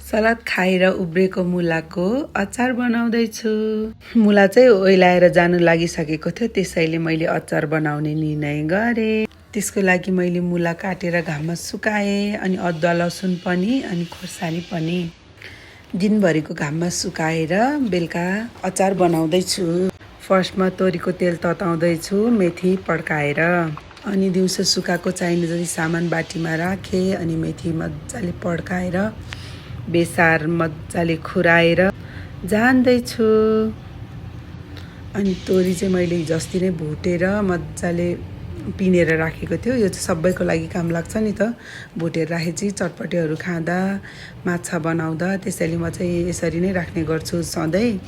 Salad खाएर उब्रेको मुलाको अचार बनाउँदैछु। मुला चाहिँ ओइलाएर जानु लागिसकेको थियो, त्यसैले मैले अचार बनाउने निर्णय गरेँ। त्यसको लागि मैले मुला काटेर घाममा सुकाएँ, अनि अदुवा लसुन पनि अनि खोर्सानी पनि दिनभरिको घाममा सुकाएर बेलुका अचार बनाउँदैछु। फर्स्टमा तोरीको तेल तताउँदैछु मेथी पड्काएर, अनि दिउँसो सुकाएको चाहिने जति सामान बाटीमा राखेँ, अनि मेथी मजाले पड्काएर बेसार मजाले खुराएर जान्दैछु। अनि तोरी चाहिँ मैले हिजोअस्ति नै भुटेर मजाले पिनेर राखेको थियो। यो चाहिँ सबैको लागि काम लाग्छ नि त, भुटेर राखेपछि चटपटेहरू खाँदा, माछा बनाउँदा, त्यसैले म चाहिँ यसरी नै राख्ने गर्छु सधैँ।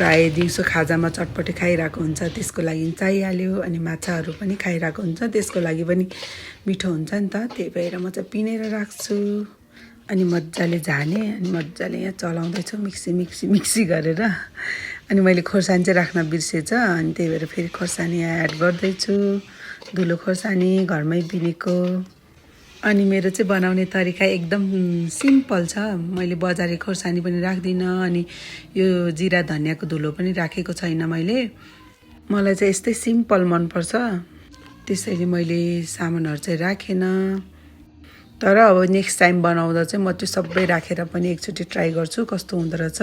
प्राय दिउँसो खाजामा चटपटे खाइरहेको हुन्छ, त्यसको लागि चाहिहाल्यो। अनि माछाहरू पनि खाइरहेको हुन्छ, त्यसको लागि पनि मिठो हुन्छ नि त, त्यही भएर म चाहिँ पिनेर राख्छु। अनि मजाले झाने, अनि मजाले यहाँ चलाउँदैछु मिक्सी गरेर। अनि मैले खोर्सानी चाहिँ राख्न बिर्सेछ, अनि त्यही भएर फेरि खोर्सानी एड गर्दैछु, धुलो खोर्सानी घरमै पिनेको। अनि मेरो चाहिँ बनाउने तरिका एकदम सिम्पल छ। मैले बजारे खोर्सानी पनि राख्दिनँ, अनि यो जिरा धनियाँको धुलो पनि राखेको छैन मैले। मलाई चाहिँ यस्तै सिम्पल मनपर्छ, त्यसैले मैले सामानहरू चाहिँ राखेन। तर अब नेक्स्ट टाइम बनाउँदा चाहिँ म त्यो सबै राखेर पनि एकचोटि ट्राई गर्छु कस्तो हुँदो रहेछ,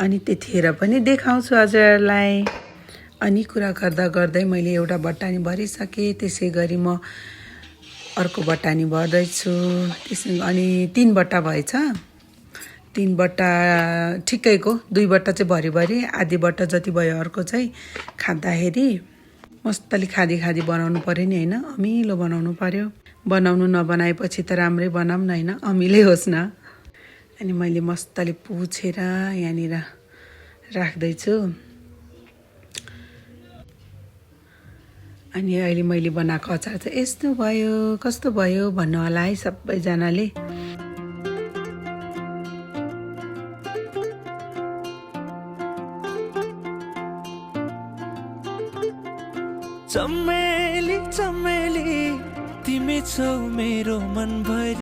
अनि त्यतिखेर पनि देखाउँछु हजुरहरूलाई। अनि कुरा गर्दा गर्दै मैले एउटा बट्टानी भरिसकेँ, त्यसै गरी म अर्को बट्टानी भर्दैछु। अनि 3 बट्टा भएछ, 3 बट्टा ठिकैको, 2 बट्टा चाहिँ भरि आधी बट्टा जति भयो अर्को चाहिँ खाँदाखेरि मस्तले खाँदी बनाउनु पर्यो नि होइन, अमिलो बनाउनु पर्यो। बनाउनु नबनाएपछि त राम्रै बनाऊँ न होइन, अमिलै होस् न। अनि मैले मस्तले पुछेर यहाँनिर राख्दैछु। अनि अहिले मैले बनाएको अचार चाहिँ यस्तो भयो, कस्तो भयो भन्नु होला है सबैजनाले। चमेली चमेली तिमी छौ मेरो मनभरि।